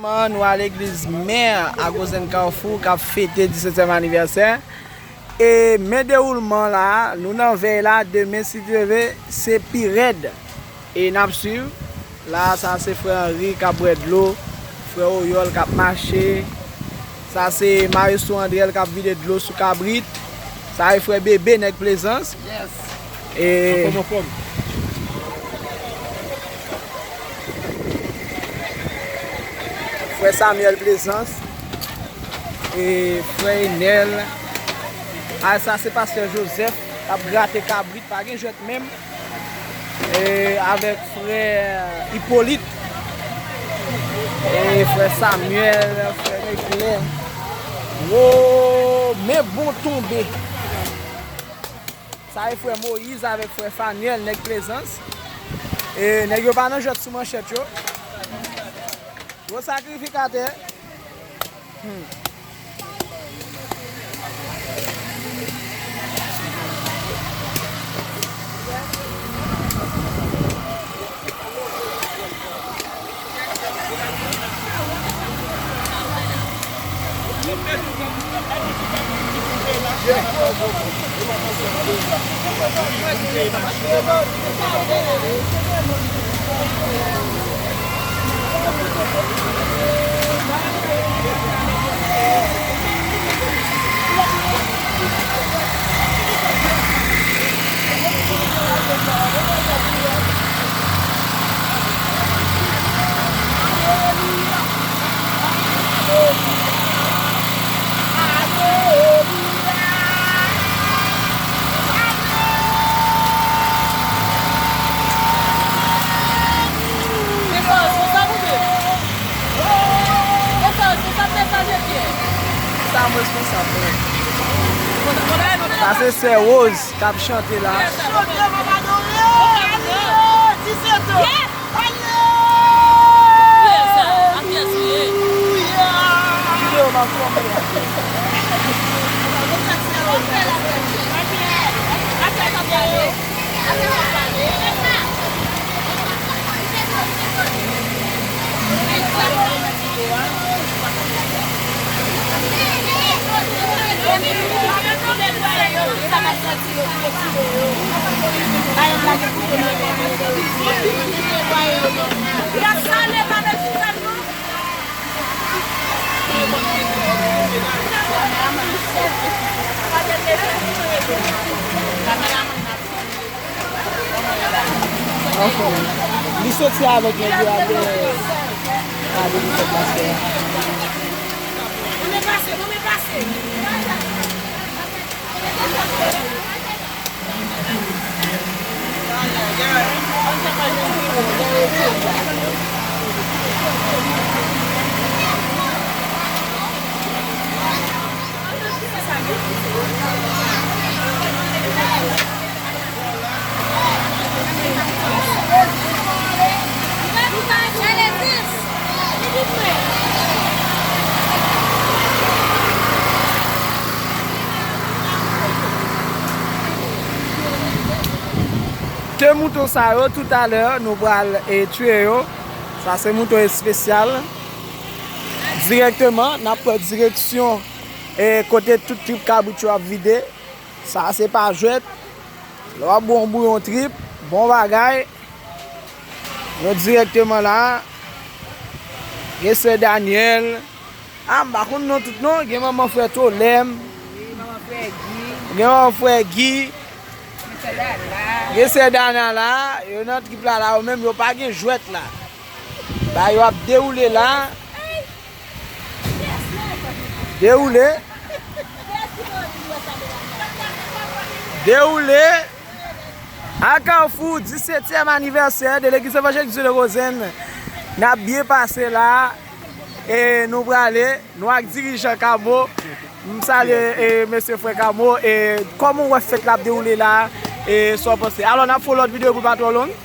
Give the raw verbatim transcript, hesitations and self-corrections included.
Nou a legliz Mè a Gozen Kafou k ap fete disetyèm anivèsè. E men dewoulman la, nou nan vèy la, demen si Dye vle, se pi rèd. E n ap swiv. La, sa se frè Henry k ap bwè dlo, frè Oyòl k ap mache. Sa se Maestro Andrel k ap vide dlo sou kabrit. Sa e frè Bebe, nèg Plezans. Yes. E anfòm, anfòm. Frè Samuel Plezans. E frè Enèl. A, sa se pastè Joseph k ap grate kabrit, pa gen jwèt menm. E avèk frè Ipolit. E frè Samuel, frè Leclerc. Wo, men bon tonbe. Sa e frè Moyiz avèk frè Fanyèl, nèg Plezans. E nèg yo pa nan jwèt sou manchèt yo. Gwo sakrifikatè. Hmm. Sa m responsab, mwen. Sa se sè Rose k ap chante la. Videyo m ap filme a. Anfen, li soti avèk nèg yo ap gade li fèt mache a. De mouton sa yo, toutalè, nou pral, e, tiye yo. Sa se mouton espesyal. Dirèkteman, n ap pran direksyon, e, kote tout trip kabrit yo ap vide. Sa se pa jwèt. Lè w ap bwè yon bouyon trip, bon bagay. Nou dirèkteman la. Gen sè Daniel. A, m pa konn non tout non. Gen manman frè Tolèm. Wi, manman frè Guy. Gen manman frè Guy. Gen sè Dana. Gen sè Dana la. Yo nan trip la, la, yo menm, yo pa gen jwèt la. Ba yo ap dewoule la. Dewoule. Dewoule. A Kafou, disetyèm anivèsè de Legliz Evanjelik Dye de Rozenn. N ap byen pase la. E nou prale, nou ak dirijan Kamo. M salye, e, mesye frè Kamo. E kòman w wè fèt la ap dewoule la? E sa w panse? Alò, n ap fè yon lòt videyo pou l pa twò long.